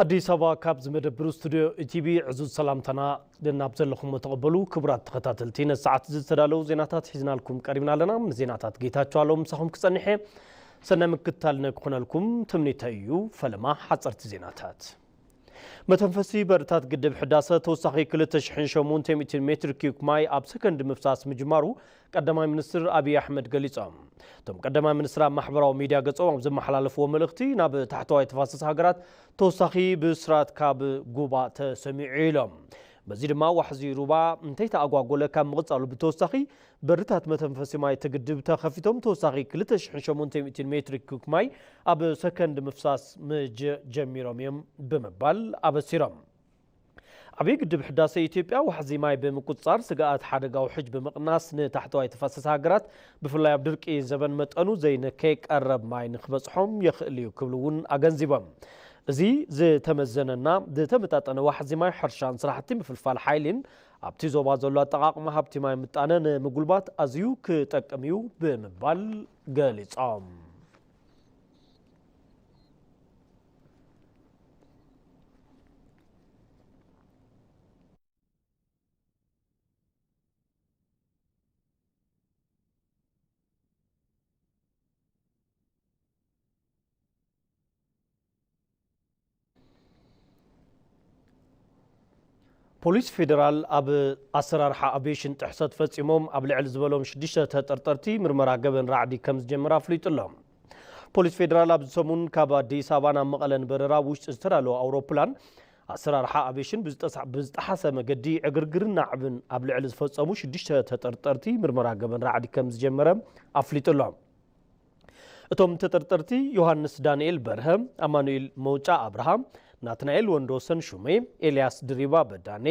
ኣዲስ ኣበባ ካብ ዝመደብሩ ስቱድዮ ኢቲቪ ዕዙዝ ሰላምታና ደናብ ዘለኹም ተቐበሉ። ክቡራት ተኸታተልቲ፣ ነዚ ሰዓት ዝተዳለዉ ዜናታት ሒዝናልኩም ቀሪብና ኣለና። ምስ ዜናታት ጌታቸው ኣለዉ ምሳኹም ክጸንሕ እየ። ሰናይ ምክትታል ንክኾነልኩም ትምኒተይ እዩ። ፈለማ ሓጸርቲ ዜናታት። መተንፈሲ በርታት ግድብ ሕዳሰ ተወሳኺ ክልተ ሽሕን ሸሞንተ ሚእትን ሜትር ኪዩብ ማይ ኣብ ሰከንድ ምፍሳስ ምጅማሩ ቀዳማይ ሚኒስትር ኣብይ ኣሕመድ ገሊጾም። እቶም ቀዳማይ ሚኒስትር ኣብ ማሕበራዊ ሚድያ ገጾም ኣብ ዘመሓላለፍዎ መልእኽቲ፣ ናብ ታሕተዋይ ተፋሰስ ሃገራት ተወሳኺ ብስራት ካብ ጉባ ተሰሚዑ ኢሎም። በዚ ድማ ዋሕዚ ሩባ እንተይተኣጓጎለ ካብ ምቕጻሉ ብተወሳኺ በርታት መተንፈሲ ማይ እቲ ግድብ ተኸፊቶም ተወሳኺ ክልተ ሽሕን ሸሞንተ ሚእትን ሜትር ኪዩብ ማይ ኣብ ሰከንድ ምፍሳስ ምጀ-፣ ጀሚሮም እዮም ብምባል ኣበሲሮም። ዓብዪ ግድብ ሕዳሰ ኢትዮጵያ ዋሕዚ ማይ ብምቁጽጻር ስግኣት ሓደጋ ውሕጅ ብምቕናስ ንታሕተዋይ ተፋሰስ ሃገራት ብፍላይ ኣብ ድርቂ ዘበን መጠኑ ዘይነከ ቀረብ ማይ ንክበጽሖም የኽእል እዩ ክብሉ እውን ኣገንዚቦም። እዚ ዝተመዘነና ዝተመጣጠነ ዋሕዚ ማይ ሕርሻን ስራሕቲ ምፍልፋል ሓይሊን ኣብቲ ዞባ ዘሎ ኣጠቓቕማ ሃብቲ ማይ ምጣነ ንምጉልባት ኣዝዩ ክጠቅም እዩ ብምባል ገሊጾም። ፖሊስ ፌደራል ኣብ ኣሰራርሓ ኣቪዬሽን ጥሕሰት ፈጺሞም ኣብ ልዕሊ ዝበሎም ሽዱሽተ ተጠርጠርቲ ምርመራ ገበን ራዕዲ ከም ዝጀመረ ኣፍሊጡ ኣሎ። ፖሊስ ፌደራል ኣብዚ ሰሙን ካብ ኣዲስ ኣበባ ናብ መቐለ ንበረራ ውሽጢ ዝተዳለወ ኣውሮፕላን ኣሰራርሓ ኣቪዬሽን ብዝጠሳ-፣ ብዝጠሓሰ መገዲ ዕግርግርን ናዕብን ኣብ ልዕሊ ዝፈጸሙ ሽዱሽተ ተጠርጠርቲ ምርመራ ገበን ራዕዲ ከም ዝጀመረ ኣፍሊጡ ኣሎ። እቶም ተጠርጠርቲ ዮሃንስ ዳንኤል በርሀ፣ ኣማኑኤል መውጫ ኣብርሃ፣ ናትናኤል ወንዶሰን ሹሜ፣ ኤልያስ ድሪባ በዳኔ፣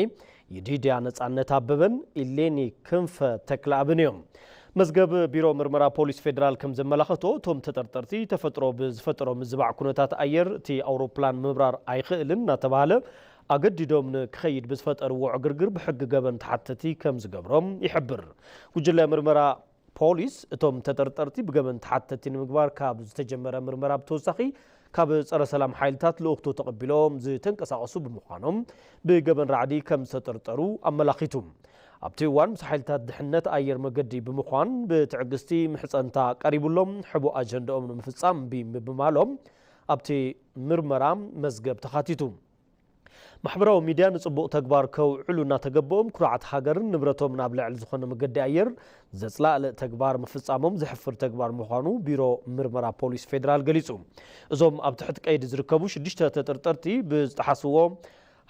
ይዲድያ ነጻነት ኣበበን ኢሌኒ ክንፈ ተክለኣብን እዮም። መዝገብ ቢሮ ምርመራ ፖሊስ ፌደራል ከም ዘመላኸቶ፣ እቶም ተጠርጠርቲ ተፈጥሮ ብዝፈጠሮ ምዝባዕ ኩነታት ኣየር እቲ ኣውሮፕላን ምብራር ኣይኽእልን እናተባህለ ኣገዲዶም ንክኸይድ ብዝፈጠርዎ ዕግርግር ብሕጊ ገበን ተሓተቲ ከም ዝገብሮም ይሕብር። ጉጅለ ምርመራ ፖሊስ እቶም ተጠርጠርቲ ብገበን ተሓተቲ ንምግባር ካብ ዝተጀመረ ምርመራ ብተወሳኺ ካብ ጸረ ሰላም ሓይልታት ልኡኽቶ ተቐቢሎም ዝተንቀሳቐሱ ብምዃኖም ብገበን ራዕዲ ከም ዝተጠርጠሩ ኣመላኺቱ። ኣብቲ እዋን ምስ ሓይልታት ድሕነት ኣየር መገዲ ብምዃን ብትዕግስቲ ምሕጸንታ ቀሪቡሎም ሕቡእ ኣጀንዳኦም ንምፍጻም እምቢ ብምባሎም ኣብቲ ምርመራ መዝገብ ተኻቲቱ። ማሕበራዊ ሚድያ ንጽቡቕ ተግባር ከውዕሉ እናተገበኦም ኩርዓት ሃገርን ንብረቶምን ኣብ ልዕሊ ዝኾነ መገዲ ኣየር ዘጽላእልእ ተግባር ምፍጻሞም ዘሕፍር ተግባር ምዃኑ ቢሮ ምርመራ ፖሊስ ፌደራል ገሊጹ። እዞም ኣብ ትሕቲ ቀይዲ ዝርከቡ ሽዱሽተ ተጠርጠርቲ ብዝጠሓስዎ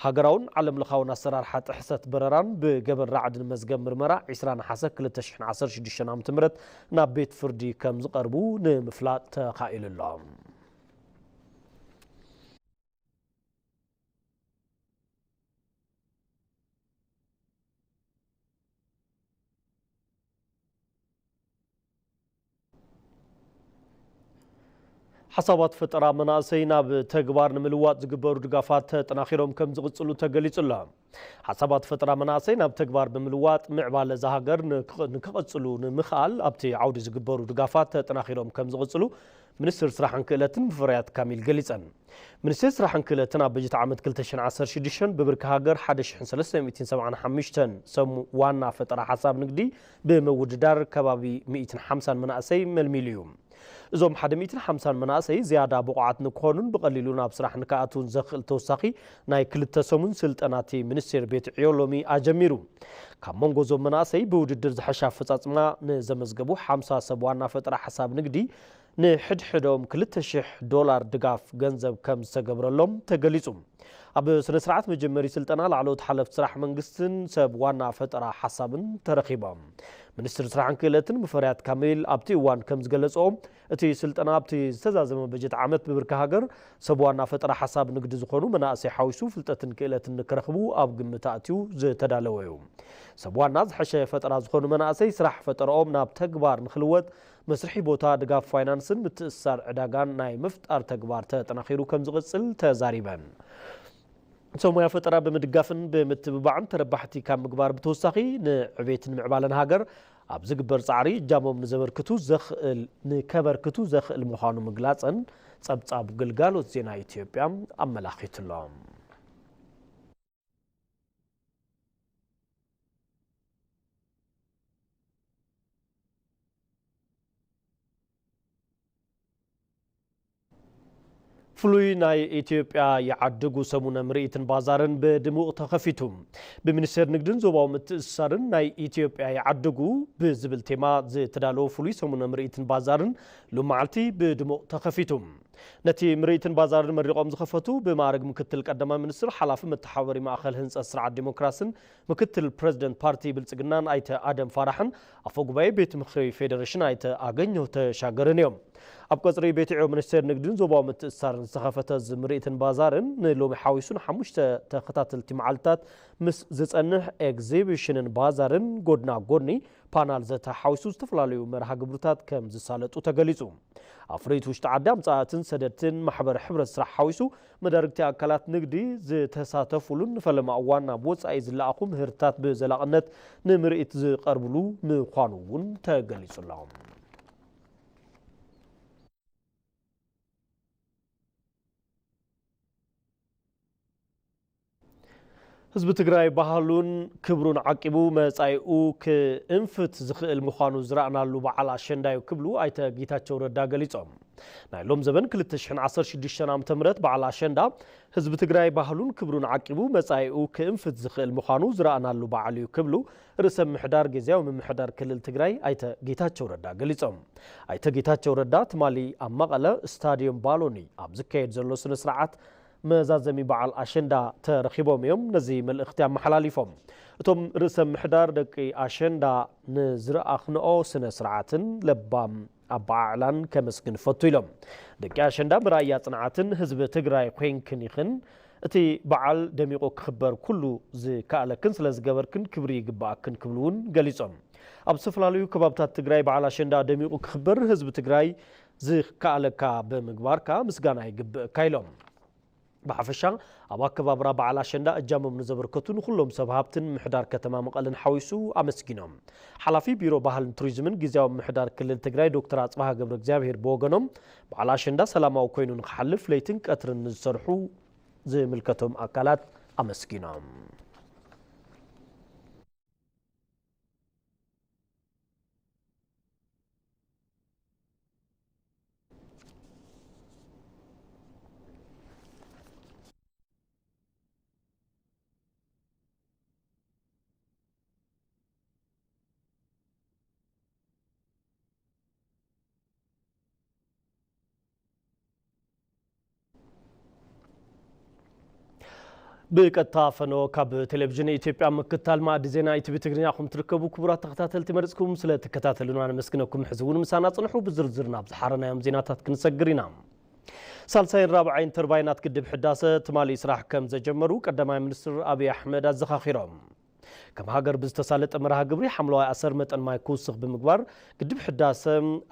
ሃገራውን ዓለምለኻውን ኣሰራርሓ ጥሕሰት በረራን ብገበን ራዕድን መዝገብ ምርመራ ዕስራ ነሓሰ ክልተ ሽሕን ዓሰርተ ሽዱሽተን ዓመተ ምህረት ናብ ቤት ፍርዲ ከም ዝቐርቡ ንምፍላጥ ተኻኢሉ ኣሎ። ሓሳባት ፈጠራ መናእሰይ ናብ ተግባር ንምልዋጥ ዝግበሩ ድጋፋት ተጠናኺሮም ከም ዝቕጽሉ ተገሊጹ ኣሎ። ሓሳባት ፈጠራ መናእሰይ ናብ ተግባር ብምልዋጥ ምዕባለ እዛ ሃገር ንክ-፣ ንክቐጽሉ ንምኽኣል ኣብቲ ዓውዲ ዝግበሩ ድጋፋት ተጠናኺሮም ከም ዝቕጽሉ ሚኒስትር ስራሕን ክእለትን ሙፈሪያት ካሚል ገሊጸን። ሚኒስቴር ስራሕን ክእለትን ኣብ በጀት ዓመት ክልተ ሽሕን ዓሰርተ ሽዱሽተን ብብርኪ ሃገር ሓደ ሽሕን ሰለስተ ሚእትን ሰብዓን ሓሙሽተን ሰብ ዋና ፈጠራ ሓሳብ ንግዲ ብምውድዳር ከባቢ ሚእትን ሓምሳን መናእሰይ መልሚሉ እዩ። እዞም ሓደ ሚእትን ሓምሳን መናእሰይ ዝያዳ ብቑዓት ንክኾኑን ብቐሊሉ ናብ ስራሕ ንክኣትዉን ዘኽእል ተወሳኺ ናይ ክልተ ሰሙን ስልጠና እቲ ሚኒስቴር ቤት ዕዮ ሎሚ ኣጀሚሩ። ካብ መንጎ እዞም መናእሰይ ብውድድር ዝሐሸ ኣፈጻጽማ ንዘመዝገቡ ሓምሳ ሰብ ዋና ፈጠራ ሓሳብ ንግዲ ንሕድሕዶም ክልተ ሽሕ ዶላር ድጋፍ ገንዘብ ከም ዝተገብረሎም ተገሊጹ። ኣብ ስነ ስርዓት መጀመሪ ስልጠና ላዕለዎት ሓለፍቲ ስራሕ መንግስትን ሰብ ዋና ፈጠራ ሓሳብን ተረኺቦም። ሚኒስትር ስራሕን ክእለትን ሙፈሪያት ካሚል ኣብቲ እዋን ከም ዝገለጾ፣ እቲ ስልጠና ኣብቲ ዝተዛዘመ በጀት ዓመት ብብርኪ ሃገር ሰብ ዋና ፈጠራ ሓሳብ ንግዲ ዝኾኑ መናእሰይ ሓዊሱ ፍልጠትን ክእለትን ንክረኽቡ ኣብ ግምት ኣትዩ ዝተዳለወ እዩ። ሰብ ዋና ዝሐሸ ፈጠራ ዝኾኑ መናእሰይ ስራሕ ፈጠረኦም ናብ ተግባር ንክልወጥ መስርሒ ቦታ ድጋፍ ፋይናንስን ምትእስሳር ዕዳጋን ናይ ምፍጣር ተግባር ተጠናኺሩ ከም ዝቕጽል ተዛሪበን። ሰብ ሞያ ፈጠራ ብምድጋፍን ብምትብባዕን ተረባሕቲ ካብ ምግባር ብተወሳኺ፣ ንዕቤትን ምዕባለን ሃገር ኣብ ዝግበር ጻዕሪ እጃሞም ንዘበርክቱ ዘኽእል፣ ንከበርክቱ ዘኽእል ምዃኑ ምግላጸን ጸብጻብ ግልጋሎት ዜና ኢትዮጵያ ኣመላኺቱሎም። ፍሉይ ናይ ኢትዮጵያ ይዓድጉ ሰሙነ ምርኢትን ባዛርን ብድሙቕ ተኸፊቱ። ብሚኒስቴር ንግድን ዞባዊ ምትእስሳርን ናይ ኢትዮጵያ ይዓድጉ ብዝብል ቴማ ዝተዳለወ ፍሉይ ሰሙነ ምርኢትን ባዛርን ሎም መዓልቲ ብድሙቕ ተኸፊቱ። ነቲ ምርኢትን ባዛርን መሪቖም ዝኸፈቱ ብማዕረግ ምክትል ቀዳማይ ሚኒስትር ሓላፊ መተሓባበሪ ማእኸል ህንፀት ስርዓት ዲሞክራስን ምክትል ፕረዚደንት ፓርቲ ብልፅግናን ኣይተ ኣደም ፋራሕን ኣፈ ጉባኤ ቤት ምኽሪ ፌዴሬሽን ኣይተ ኣገኘሁ ተሻገርን እዮም። ኣብ ቀፅሪ ቤት ዕዮ ሚኒስቴር ንግድን ዞባዊ ምትእስሳርን ዝተኸፈተ እዚ ምርኢትን ባዛርን ንሎሚ ሓዊሱ ንሓሙሽተ ተኸታተልቲ መዓልትታት ምስ ዝፀንሕ ኤግዚቢሽንን ባዛርን ጎድና ጎድኒ ፓናል ዘተ ሓዊሱ ዝተፈላለዩ መርሃ ግብርታት ከም ዝሳለጡ ተገሊፁ። ኣፍረይቲ ውሽጢ ዓዲ ኣምፃእትን ሰደድትን ማሕበር ሕብረት ስራሕ ሓዊሱ መዳርግቲ ኣካላት ንግዲ ዝተሳተፉሉን ንፈለማ እዋን ናብ ወፃኢ ዝለኣኹ ምህርትታት ብዘላቕነት ንምርኢት ዝቐርብሉ ምዃኑ እውን ተገሊፁ ኣሎ። ህዝቢ ትግራይ ባህሉን ክብሩን ዓቂቡ መጻኢኡ ክእንፍት ዝኽእል ምዃኑ ዝረኣናሉ በዓል ኣሸንዳ እዩ ክብሉ ኣይተ ጌታቸው ረዳ ገሊጾም። ናይ ሎም ዘበን ክልተ ሽሕን ዓሰርተ ሽዱሽተን ዓመተ ምህረት በዓል ኣሸንዳ ህዝቢ ትግራይ ባህሉን ክብሩን ዓቂቡ መጻኢኡ ክእንፍት ዝኽእል ምዃኑ ዝረኣናሉ በዓል እዩ ክብሉ ርእሰ ምምሕዳር ግዝያዊ ምምሕዳር ክልል ትግራይ ኣይተ ጌታቸው ረዳ ገሊጾም። ኣይተ ጌታቸው ረዳ ትማሊ ኣብ መቐለ ስታዲየም ባሎኒ ኣብ ዝካየድ ዘሎ ስነ ስርዓት መዛዘሚ በዓል ኣሸንዳ ተረኺቦም እዮም ነዚ መልእኽቲ ኣመሓላሊፎም። እቶም ርእሰ ምሕዳር ደቂ ኣሸንዳ ንዝረኣኽንኦ ስነ ስርዓትን ለባም ኣበዓዕላን ከመስግን እፈቱ ኢሎም። ደቂ ኣሸንዳ መርኣያ ጽንዓትን ህዝቢ ትግራይ ኮይንክን ኢኽን። እቲ በዓል ደሚቑ ክኽበር ኩሉ ዝከኣለክን ስለ ዝገበርክን ክብሪ ይግበኣክን ክብሉ እውን ገሊጾም። ኣብ ዝተፈላለዩ ከባብታት ትግራይ በዓል ኣሸንዳ ደሚቑ ክኽበር ህዝቢ ትግራይ ዝከኣለካ ብምግባርካ ምስጋና ይግብእካ ኢሎም። ብሓፈሻ ኣብ ኣከባብራ በዓል ኣሸንዳ እጃሞም ንዘበርከቱ ንኩሎም ሰብ ሃብትን ምሕዳር ከተማ መቐለን ሓዊሱ ኣመስጊኖም። ሓላፊ ቢሮ ባህልን ቱሪዝምን ግዝያዊ ምሕዳር ክልል ትግራይ ዶክተር ኣጽብሃ ገብረ እግዚኣብሔር ብወገኖም በዓል ኣሸንዳ ሰላማዊ ኮይኑ ንክሓልፍ ለይትን ቀትርን ንዝሰርሑ ዝምልከቶም ኣካላት ኣመስጊኖም። ብቀጥታ ፈኖ ካብ ቴሌቪዥን ኢትዮጵያ ምክታል ማእዲ ዜና ኢቲቪ ትግርኛ ኹም ትርከቡ ክቡራት ተኸታተልቲ መርጽኩም ስለ ትከታተሉና ነመስግነኩም። ሕዚ እውን ምሳና ጽንሑ። ብዝርዝር ናብ ዝሓረናዮም ዜናታት ክንሰግር ኢና። ሳልሳይን ራብዓይን ተርባይናት ግድብ ሕዳሰ ትማሊ ስራሕ ከም ዘጀመሩ ቀዳማይ ሚኒስትር ኣብይ ኣሕመድ ኣዘኻኺሮም። ከም ሃገር ብዝተሳለጠ መርሃ ግብሪ ሓምለዋይ ኣሰር መጠን ማይ ክውስኽ ብምግባር ግድብ ሕዳሰ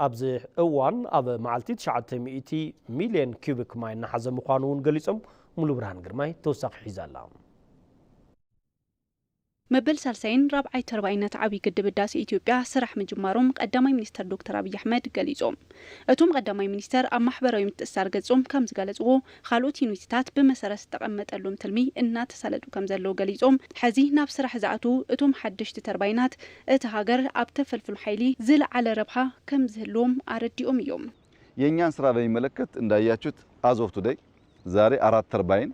ኣብዚ እዋን ኣብ መዓልቲ ትሽዓተ ሚእቲ ሚልዮን ኪዩቢክ ማይ እናሓዘ ምዃኑ እውን ገሊጾም። ሙሉ ብርሃን ግርማይ ተወሳኺ ሒዛ ኣላ። መበል ሳልሳይን ራብዓይ ተርባይናት ዓብዪ ግድብ ህዳሴ ኢትዮጵያ ስራሕ ምጅማሮም ቀዳማይ ሚኒስተር ዶክተር ኣብይ ኣሕመድ ገሊጾም። እቶም ቀዳማይ ሚኒስተር ኣብ ማሕበራዊ ምትእስሳር ገጾም ከም ዝገለጽዎ፣ ካልኦት ዩኒትታት ብመሰረት ዝተቐመጠሎም ትልሚ እናተሳለጡ ከም ዘለዉ ገሊጾም፣ ሕዚ ናብ ስራሕ ዝኣትዉ እቶም ሓደሽቲ ተርባይናት እቲ ሃገር ኣብ ተፈልፍሉ ሓይሊ ዝለዓለ ረብሓ ከም ዝህልዎም ኣረዲኦም እዮም። የእኛን ስራ በሚመለከት እንዳያችሁት as of today ዛሬ አራት ተርባይን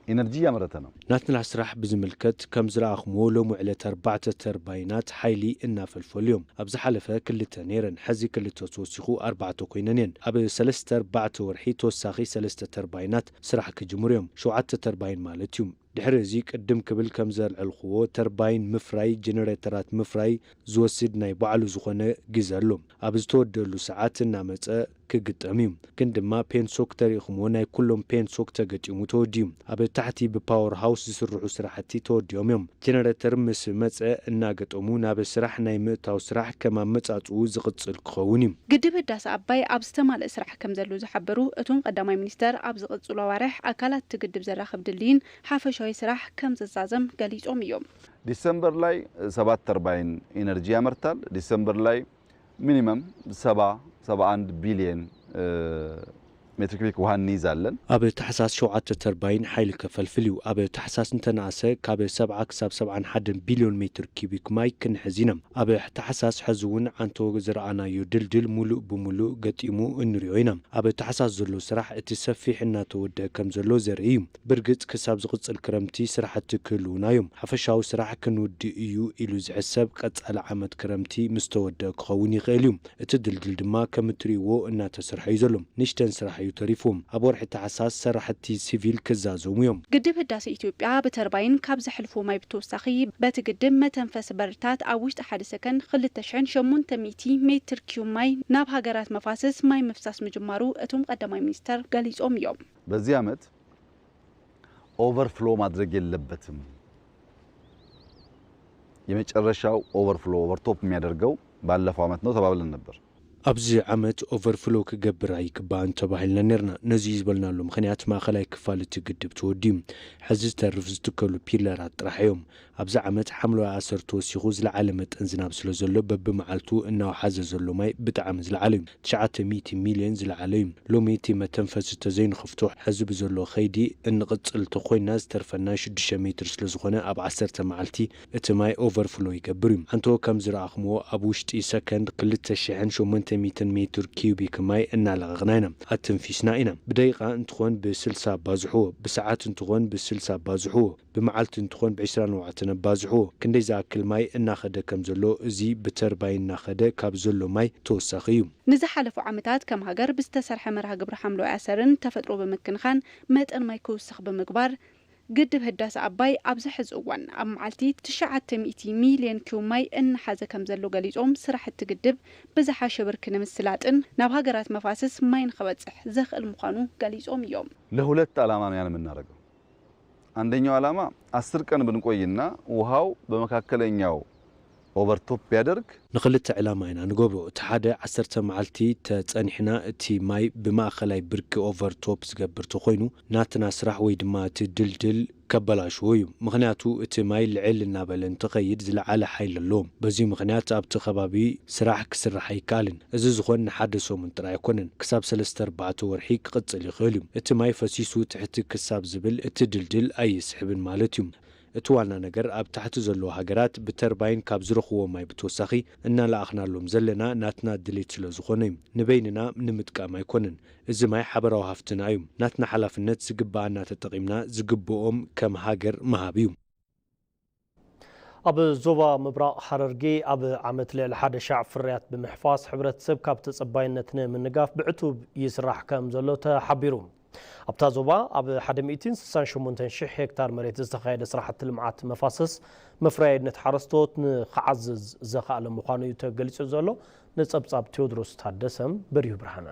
ኢነርጂ እያመረተ ነው። ናትና ስራሕ ብዝምልከት ከም ዝረኣኽምዎ ሎሚ ዕለት ኣርባዕተ ተርባይናት ሓይሊ እናፈልፈሉ እዮም። ኣብ ዝሓለፈ ክልተ ነይረን፣ ሕዚ ክልተ ተወሲኹ ኣርባዕተ ኮይነን እየን። ኣብ ሰለስተ ኣርባዕተ ወርሒ ተወሳኺ ሰለስተ ተርባይናት ስራሕ ክጅምሩ እዮም። ሸውዓተ ተርባይን ማለት እዩ። ድሕሪ እዚ ቅድም ክብል ከም ዘልዐልኽዎ ተርባይን ምፍራይ፣ ጀነሬተራት ምፍራይ ዝወስድ ናይ ባዕሉ ዝኾነ ግዘ ኣሎ። ኣብ ዝተወደሉ ሰዓት እናመጸ ክግጠም እዩ። ግን ድማ ፔንሶክ ተሪእኹምዎ፣ ናይ ኩሎም ፔንሶክ ተገጢሙ ተወዲኡ። ኣብ ታሕቲ ብፓወር ሃውስ ዝስርሑ ስራሕቲ ተወዲኦም እዮም። ጀነሬተር ምስ መጸ እናገጠሙ ናብ ስራሕ ናይ ምእታው ስራሕ ከም ኣመጻጽኡ ዝቕጽል ክኸውን እዩ። ግድብ ህዳሰ ኣባይ ኣብ ዝተማልአ ስራሕ ከም ዘሎ ዝሓበሩ እቶም ቀዳማይ ሚኒስተር፣ ኣብ ዝቕጽሉ ኣዋርሕ ኣካላት እቲ ግድብ ዘራኽብ ድልድይን ሓፈሻዊ ስራሕ ከም ዝዛዘም ገሊጾም እዮም። ዲሰምበር ላይ ሰባት ተርባይን ኢነርጂ ያመርታል። ዲሰምበር ላይ ሚኒመም ሰባ ሰባ አንድ ቢሊየን ሜትር ኪቢክ ውሃ እንይዛለን። ኣብ ታሕሳስ ሸውዓተ ተርባይን ሓይሊ ከፈልፍል እዩ። ኣብ ታሕሳስ እንተነኣሰ ካብ ሰብዓ ክሳብ ሰብዓን ሓደን ቢልዮን ሜትር ኪቢክ ማይ ክንሕዝ ኢና። ኣብ ታሕሳስ ሕዚ እውን ዓንቶ ዝረኣናዮ ድልድል ሙሉእ ብሙሉእ ገጢሙ እንሪኦ ኢና። ኣብ ታሕሳስ ዘሎ ስራሕ እቲ ሰፊሕ እናተወደአ ከም ዘሎ ዘርኢ እዩ። ብርግጽ ክሳብ ዝቕጽል ክረምቲ ስራሕቲ ክህልዉና እዮም። ሓፈሻዊ ስራሕ ክንውድእ እዩ ኢሉ ዝሕሰብ ቀጻሊ ዓመት ክረምቲ ምስ ተወደአ ክኸውን ይኽእል እዩ። እቲ ድልድል ድማ ከም እትርእይዎ እናተሰርሐ እዩ ዘሎ። ንእሽተን ስራሕ እዩ ተሪፉ። ኣብ ወርሒ ታሕሳስ ሰራሕቲ ሲቪል ክዛዘሙ እዮም። ግድብ ህዳሰ ኢትዮጵያ ብተርባይን ካብ ዘሕልፎ ማይ ብተወሳኺ በቲ ግድብ መተንፈሲ በርታት ኣብ ውሽጢ ሓደ ሰከንድ ክልተ ሽሕን ሸሞንተ ሚእቲ ሜትር ኪዩብ ማይ ናብ ሃገራት መፋስስ ማይ ምፍሳስ ምጅማሩ እቶም ቀዳማይ ሚኒስተር ገሊጾም እዮም። በዚህ ዓመት ኦቨርፍሎ ማድረግ የለበትም። የመጨረሻው ኦቨርፍሎ ኦቨርቶፕ የሚያደርገው ባለፈው ዓመት ነው ተባብለን ነበር። ኣብዚ ዓመት ኦቨርፍሎ ክገብር ኣይግባእን ተባሂልና ነርና። ነዚ ዝበልናሉ ምኽንያት ማእኸላይ ክፋል እቲ ግድብ ተወዲኡ። ሕዚ ዝተርፍ ዝትከሉ ፒለራት ጥራሕ እዮም። ኣብዚ ዓመት ሓምለዋይ ኣሰር ተወሲኹ ዝለዓለ መጠን ዝናብ ስለ ዘሎ በብመዓልቱ እናወሓዘ ዘሎ ማይ ብጣዕሚ ዝለዓለ እዩ። ትሽዓተ ሚእቲ ሚልዮን ዝለዓለ እዩ። ሎሚ እቲ መተንፈሲ ተዘይንኸፍቶ ሕዚ ብዘሎ ኸይዲ እንቕጽል ተኾይንና ዝተርፈና ሽዱሽተ ሜትር ስለ ዝኾነ ኣብ ዓሰርተ መዓልቲ እቲ ማይ ኦቨርፍሎ ይገብር እዩ። ኣንቶ ከም ዝረኣኹምዎ ኣብ ውሽጢ ሰከንድ ክልተ ሽሕን ሸሞንተ ሚእትን ሜትር ኪዩቢክ ማይ እናለቐቕና ኢና። ኣተንፊስና ኢና። ብደቂቓ እንትኾን ብስልሳ ኣባዝሕዎ፣ ብሰዓት እንትኾን ብስልሳ ኣባዝሕዎ፣ ብመዓልቲ እንትኾን ብዕስራን ኣርባዕተን ኣባዝሕዎ። ክንደይ ዝኣክል ማይ እናኸደ ከም ዘሎ፣ እዚ ብተርባይን እናኸደ ካብ ዘሎ ማይ ተወሳኺ እዩ። ንዝሓለፉ ዓመታት ከም ሃገር ብዝተሰርሐ መርሃ ግብሪ ሓምለዋይ ኣሰርን ተፈጥሮ ብምክንኻን መጠን ማይ ክውስኽ ብምግባር፣ ግድብ ህዳሰ ኣባይ ኣብዚ ሕዚ እዋን ኣብ መዓልቲ ትሽዓተ ሚእቲ ሚልዮን ኪዩብ ማይ እናሓዘ ከም ዘሎ ገሊጾም፣ ስራሕቲ ግድብ ብዝሓሸ ብርኪ ንምስላጥን ናብ ሃገራት መፋስስ ማይ ንኽበጽሕ ዘኽእል ምዃኑ ገሊጾም እዮም። ለሁለት ዓላማ ነው ያን የምናደርገው። አንደኛው ዓላማ አስር ቀን ብንቆይና ውሃው በመካከለኛው ኦቨርቶፕ ቢያደርግ ንኽልተ ዕላማ ኢና ንገብሮ። እቲ ሓደ ዓሰርተ መዓልቲ ተጸኒሕና እቲ ማይ ብማእኸላይ ብርኪ ኦቨርቶፕ ዝገብር ተኾይኑ ናትና ስራሕ ወይ ድማ እቲ ድልድል ከበላሽዎ እዩ። ምኽንያቱ እቲ ማይ ልዕል እናበለ እንትኸይድ ዝለዓለ ሓይሊ ኣለዎ። በዚ ምኽንያት ኣብቲ ከባቢ ስራሕ ክስራሕ ኣይከኣልን። እዚ ዝኾን ንሓደ ሰሙን ጥራይ ኣይኮነን፣ ክሳብ ሰለስተ ኣርባዕተ ወርሒ ክቕጽል ይኽእል እዩ። እቲ ማይ ፈሲሱ ትሕቲ ክሳብ ዝብል እቲ ድልድል ኣይስሕብን ማለት እዩ። እቲ ዋና ነገር ኣብ ታሕቲ ዘለዉ ሃገራት ብተርባይን ካብ ዝረኽብዎ ማይ ብተወሳኺ እናለኣኽናሎም ዘለና ናትና ድሌት ስለ ዝኾነ እዩ። ንበይንና ንምጥቃም ኣይኮነን። እዚ ማይ ሓበራዊ ሃፍትና እዩ። ናትና ሓላፍነት ዝግብኣና ተጠቒምና ዝግብኦም ከም ሃገር ምሃብ እዩ። ኣብ ዞባ ምብራቕ ሓረርጌ ኣብ ዓመት ልዕሊ ሓደ ሻዕ ፍርያት ብምሕፋስ ሕብረተሰብ ካብ ተጸባይነት ንምንጋፍ ብዕቱብ ይስራሕ ከም ዘሎ ተሓቢሩ። ኣብታ ዞባ ኣብ ሓደ ሚእትን ስሳን ሸሞንተን ሽሕ ሄክታር መሬት ዝተኻየደ ስራሕቲ ልምዓት መፋሰስ መፍረያይነት ሓረስቶት ንኽዓዝዝ ዘኽኣለ ምዃኑ እዩ ተገሊጹ ዘሎ። ንጸብጻብ ቴዎድሮስ ታደሰም በሪሁ ብርሃነ።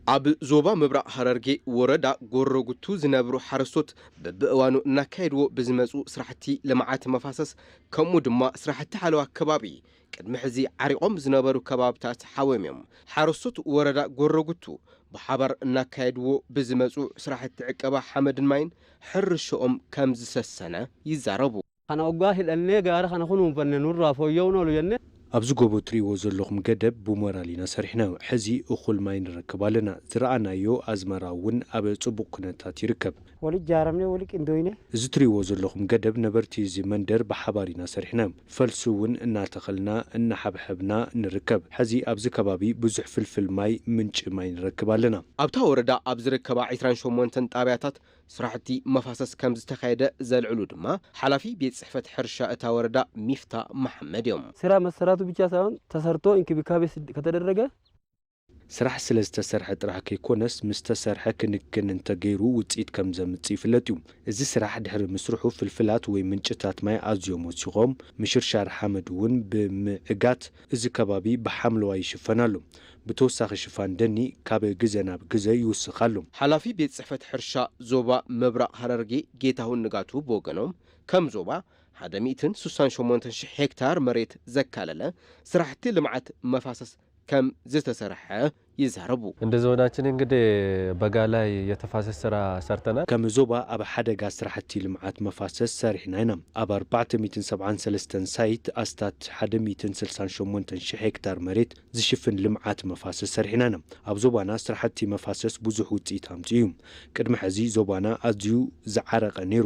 ኣብ ዞባ ምብራቕ ሃረርጌ ወረዳ ጎረጉቱ ዝነብሩ ሓረስቶት በብእዋኑ እናካየድዎ ብዝመፁ ስራሕቲ ልምዓት መፋሰስ ከምኡ ድማ ስራሕቲ ሓለዋ ከባቢ ቅድሚ ሕዚ ዓሪቖም ዝነበሩ ከባብታት ሓወዮም እዮም። ሓረስቶት ወረዳ ጎረጉቱ ብሓባር እናካየድዎ ብዝመፁ ስራሕቲ ዕቀባ ሓመድን ማይን ሕርሽኦም ከም ዝሰሰነ ይዛረቡ። Kana oggaa hidhannee gaara kana kunuunfanne nurraa fooyya'uun oolu jennee. ኣብዚ ጎቦ ትርእይዎ ዘለኹም ገደብ ብሞራል ኢና ሰሪሕናዮ። ሕዚ እኹል ማይ ንረክብ ኣለና። ዝረኣናዮ ኣዝመራ እውን ኣብ ጽቡቕ ኩነታት ይርከብ። Wali ijaaramnee wali qindooyne. እዚ ትርእይዎ ዘለኹም ገደብ ነበርቲ እዚ መንደር ብሓባር ኢና ሰሪሕናዮ። ፈልሲ እውን እናተኸልና እናሓብሐብና ንርከብ። ሕዚ ኣብዚ ከባቢ ብዙሕ ፍልፍል ማይ ምንጪ ማይ ንረክብ ኣለና። ኣብታ ወረዳ ኣብ ዝርከባ ዕስራን ሸሞንተን ጣብያታት ስራሕቲ መፋሰስ ከም ዝተኻየደ ዘልዕሉ ድማ ሓላፊ ቤት ጽሕፈት ሕርሻ እታ ወረዳ ሚፍታ መሓመድ እዮም። ስራ መሰራቱ ብቻ ሳይሆን ተሰርቶ እንክብካቤ ከተደረገ ስራሕ ስለ ዝተሰርሐ ጥራሕ ከይኮነስ፣ ምስ ተሰርሐ ክንክን እንተገይሩ ውፅኢት ከም ዘምፅእ ይፍለጥ እዩ። እዚ ስራሕ ድሕሪ ምስርሑ ፍልፍላት ወይ ምንጭታት ማይ ኣዝዮም ወሲኾም፣ ምሽርሻር ሓመድ እውን ብምዕጋት እዚ ከባቢ ብሓምለዋይ ይሽፈን ኣሎ። ብተወሳኺ ሽፋን ደኒ ካብ ግዘ ናብ ግዘ ይውስኽ ኣሎ። ሓላፊ ቤት ጽሕፈት ሕርሻ ዞባ ምብራቕ ሃረርጌ ጌታሁን ንጋቱ ብወገኖም፣ ከም ዞባ ሓደ ሚእትን ስሳን ሸሞንተን ሽሕ ሄክታር መሬት ዘካለለ ስራሕቲ ልምዓት መፋሰስ ከም ዝተሰርሐ ይዛረቡ። እንደ ዞናችን እንግዲህ በጋ ላይ የተፋሰስ ስራ ሰርተናል። ከም ዞባ ኣብ ሓደጋ ስራሕቲ ልምዓት መፋሰስ ሰሪሕና ኢና። ኣብ ኣርባዕተ ሚእትን ሰብዓን ሰለስተን ሳይት ኣስታት ሓደ ሚእትን ስልሳን ሸሞንተን ሽሕ ሄክታር መሬት ዝሽፍን ልምዓት መፋሰስ ሰሪሕና ኢና። ኣብ ዞባና ስራሕቲ መፋሰስ ብዙሕ ውፅኢት ኣምፅኡ እዩ። ቅድሚ ሕዚ ዞባና ኣዝዩ ዝዓረቐ ነይሩ።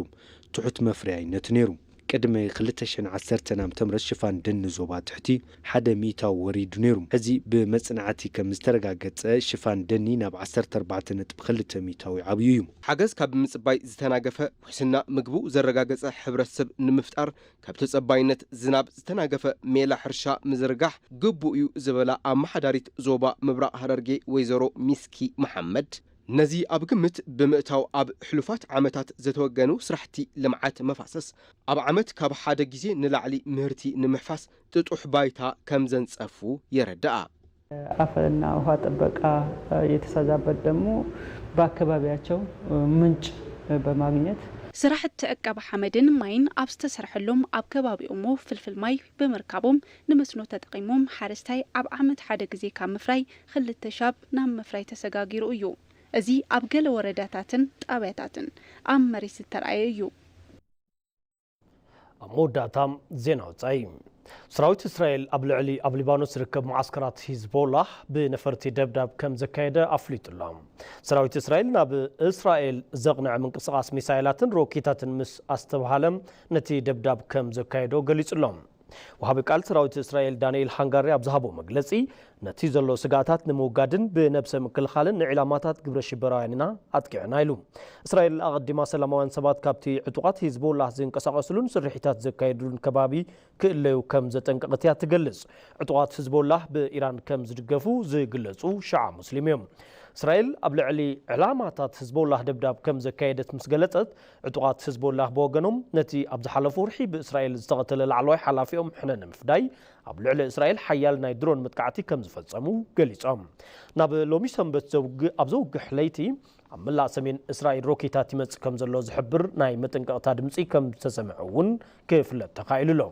ትሑት መፍረያይነት ነይሩ። ቅድሚ ክልተ ሽሕን ዓሰርተን ዓመተ ምህረት ሽፋን ደን ዞባ ትሕቲ ሓደ ሚእታዊ ወሪዱ ነይሩ። ሕዚ ብመጽናዕቲ ከም ዝተረጋገጸ ሽፋን ደኒ ናብ ዓሰርተ ኣርባዕተ ነጥቢ ክልተ ሚእታዊ ዓብዩ እዩ። ሓገዝ ካብ ምጽባይ ዝተናገፈ፣ ውሕስና ምግቡ ዘረጋገጸ ሕብረተሰብ ንምፍጣር፣ ካብ ተጸባይነት ዝናብ ዝተናገፈ ሜላ ሕርሻ ምዝርጋሕ ግቡእ እዩ ዝበላ ኣመሓዳሪት ዞባ ምብራቕ ሃረርጌ ወይዘሮ ሚስኪ መሓመድ፣ ነዚ ኣብ ግምት ብምእታው ኣብ ሕሉፋት ዓመታት ዝተወገኑ ስራሕቲ ልምዓት መፋሰስ ኣብ ዓመት ካብ ሓደ ግዜ ንላዕሊ ምህርቲ ንምሕፋስ ጥጡሕ ባይታ ከም ዘንጸፉ የረድኣ። አፈርና ውሃ ጥበቃ የተሰራበት ደግሞ በአካባቢያቸው ምንጭ በማግኘት ስራሕቲ ዕቀባ ሓመድን ማይን ኣብ ዝተሰርሐሎም ኣብ ከባቢኦሞ ፍልፍል ማይ ብምርካቦም ንመስኖ ተጠቒሞም ሓረስታይ ኣብ ዓመት ሓደ ግዜ ካብ ምፍራይ ክልተ ሻብ ናብ ምፍራይ ተሰጋጊሩ እዩ። እዚ ኣብ ገለ ወረዳታትን ጣብያታትን ኣብ መሬት ዝተረኣየ እዩ። ኣብ መወዳእታ ዜና ወጻኢ። ሰራዊት እስራኤል ኣብ ልዕሊ ኣብ ሊባኖስ ዝርከብ መዓስከራት ሂዝቦላህ ብነፈርቲ ደብዳብ ከም ዘካየደ ኣፍሊጡ ኣሎ። ሰራዊት እስራኤል ናብ እስራኤል ዘቕንዐ ምንቅስቓስ ሚሳይላትን ሮኬታትን ምስ ኣስተብሃለ ነቲ ደብዳብ ከም ዘካየዶ ገሊጹ ኣሎ። ወሃቢ ቃል ሰራዊት እስራኤል ዳንኤል ሃንጋሪ ኣብ ዝሃቦ መግለጺ፣ ነቲ ዘሎ ስግኣታት ንምውጋድን ብነብሰ ምክልኻልን ንዒላማታት ግብረ ሽበራውያን ኢና ኣጥቂዕና ኢሉ። እስራኤል ኣቐዲማ ሰላማውያን ሰባት ካብቲ ዕጡቓት ሂዝቦላህ ዝንቀሳቐስሉን ስርሒታት ዘካየድሉን ከባቢ ክእለዩ ከም ዘጠንቀቐት እያ ትገልጽ። ዕጡቓት ሂዝቦላህ ብኢራን ከም ዝድገፉ ዝግለጹ ሽዓ ሙስሊም እዮም። እስራኤል ኣብ ልዕሊ ዕላማታት ሂዝቦላህ ደብዳብ ከም ዘካየደት ምስ ገለጸት፣ ዕጡቓት ሂዝቦላህ ብወገኖም ነቲ ኣብ ዝሓለፈ ወርሒ ብእስራኤል ዝተቐተለ ላዕለዋይ ሓላፊኦም ሕነ ንምፍዳይ ኣብ ልዕሊ እስራኤል ሓያል ናይ ድሮን መጥቃዕቲ ከም ዝፈጸሙ ገሊጾም። ናብ ሎሚ ሰንበት ዘውግ ኣብ ዘውግሕ ለይቲ ኣብ መላእ ሰሜን እስራኤል ሮኬታት ይመጽእ ከም ዘሎ ዝሕብር ናይ መጠንቀቕታ ድምጺ ከም ዝተሰምዐ እውን ክፍለጥ ተኻኢሉ ኣሎ።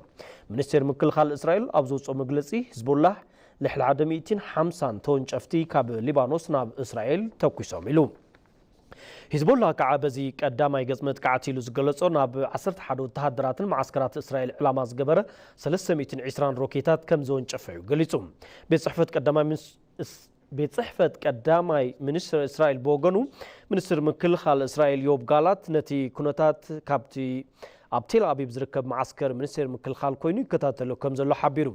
ሚኒስቴር ምክልኻል እስራኤል ኣብ ዘውፅኦ መግለጺ፣ ሂዝቦላህ ልዕሊ ሓደ ሚእትን ሓምሳን ተወንጨፍቲ ካብ ሊባኖስ ናብ እስራኤል ተኩሶም ኢሉ። ሂዝቦላህ ከዓ በዚ ቀዳማይ ገጽ መጥቃዕቲ ኢሉ ዝገለጾ ናብ ዓሰርተ ሓደ ወተሃደራትን መዓስከራት እስራኤል ዕላማ ዝገበረ ሰለስተ ሚእትን ዕስራን ሮኬታት ከም ዘወንጨፈ እዩ ገሊጹ። ቤት ጽሕፈት ቀዳማይ ሚኒስ- እስ- ቤት ጽሕፈት ቀዳማይ ሚኒስትር እስራኤል ብወገኑ፣ ሚኒስትር ምክልኻል እስራኤል ዮብ ጋላት ነቲ ኩነታት ካብቲ ኣብ ቴል ኣቪቭ ዝርከብ መዓስከር ሚኒስቴር ምክልኻል ኮይኑ ይከታተሎ ከም ዘሎ ሓቢሩ።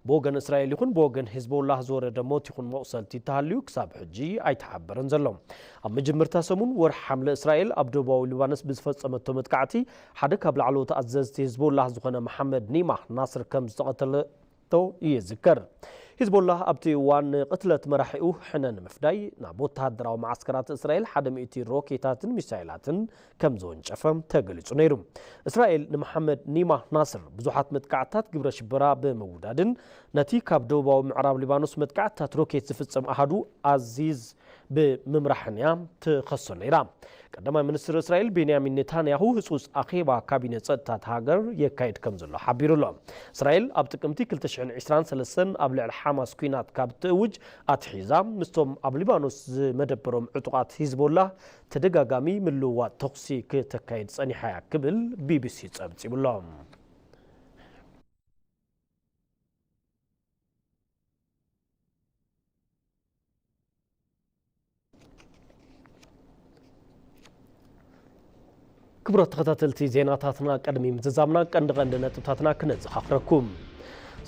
ብወገን እስራኤል ይኹን ብወገን ሂዝቦላህ ዝወረደ ሞት ይኹን መቑሰልቲ እንተሃልዩ ክሳብ ሕጂ ኣይተሓበረን ዘሎ። ኣብ መጀመርታ ሰሙን ወርሒ ሓምለ እስራኤል ኣብ ደቡባዊ ሊባኖስ ብዝፈጸመቶ መጥቃዕቲ ሓደ ካብ ላዕለዎት ኣዘዝቲ ሂዝቦላህ ዝኾነ መሓመድ ኒማህ ናስር ከም ዝተቐተለቶ ይዝከር። ሂዝቦላህ ኣብቲ እዋን ንቕትለት መራሒኡ ሕነ ንምፍዳይ ናብ ወተሃደራዊ መዓስከራት እስራኤል ሓደ ሚእቲ ሮኬታትን ሚሳይላትን ከም ዘወንጨፈ ተገሊጹ ነይሩ። እስራኤል ንመሓመድ ኒማህ ናስር ብዙሓት መጥቃዕትታት ግብረ ሽበራ ብምውዳድን ነቲ ካብ ደቡባዊ ምዕራብ ሊባኖስ መጥቃዕትታት ሮኬት ዝፍጸም ኣሃዱ ኣዚዝ ብምምራሕን እያ ትኸሶ ነይራ። ቀዳማይ ሚኒስትር እስራኤል ቤንያሚን ኔታንያሁ ህጹጽ ኣኼባ ካቢነ ጸጥታ እታ ሃገር የካይድ ከም ዘሎ ሓቢሩ ኣሎ። እስራኤል ኣብ ጥቅምቲ ክልተ ሽሕን ዕስራን ሰለስተን ኣብ ልዕሊ ሓማስ ኲናት ካብ ትእውጅ ኣትሒዛ፣ ምስቶም ኣብ ሊባኖስ ዝመደበሮም ዕጡቓት ሂዝቦላ ተደጋጋሚ ምልውዋጥ ተኹሲ ክተካይድ ጸኒሓ እያ ክብል ቢቢሲ ጸብጺቡ ኣሎ። ክቡራት ተኸታተልቲ ዜናታትና፣ ቅድሚ ምዝዛምና ቀንዲ ቀንዲ ነጥብታትና ክነዘኻኽረኩም።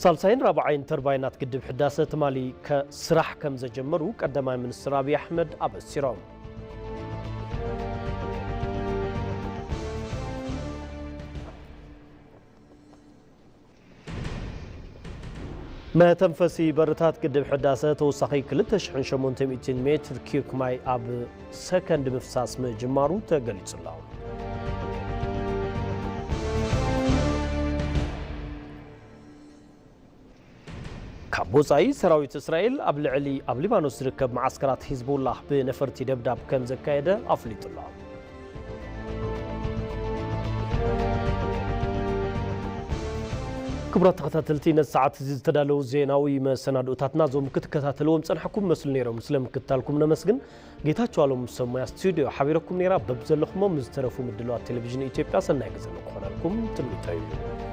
ሳልሳይን ራብዓይን ተርባይናት ግድብ ሕዳሰ ትማሊ ከ-፣ ስራሕ ከም ዘጀመሩ ቀዳማይ ሚኒስትር ኣብይ ኣሕመድ ኣበሲሮም። መተንፈሲ በርታት ግድብ ሕዳሰ ተወሳኺ ክልተ ሽሕን ሸሞንተ ሚእትን ሜትር ኪዩብ ማይ ኣብ ሰከንድ ምፍሳስ ምጅማሩ ተገሊጹ ኣሎ። ካብ ወጻኢ፣ ሰራዊት እስራኤል ኣብ ልዕሊ ኣብ ሊባኖስ ዝርከብ መዓስከራት ሂዝቦላህ ብነፈርቲ ደብዳብ ከም ዘካየደ ኣፍሊጡ ኣሎ። ክቡራት ተኸታተልቲ፣ ነቲ ሰዓት እዚ ዝተዳለዉ ዜናዊ መሰናድኦታትና እዞም ክትከታተልዎም ጸናሕኩም መስሉ ነይሮም። ስለ ምክትታልኩም ነመስግን። ጌታቸው ኣሎም ሰሙያ ስቱዲዮ ሓቢረኩም ነይራ። በብዘለኹሞ ምስ ዝተረፉ ምድላዋት ቴሌቪዥን ኢትዮጵያ ሰናይ ግዜ ንክኾነልኩም ትምኒተይ እዩ።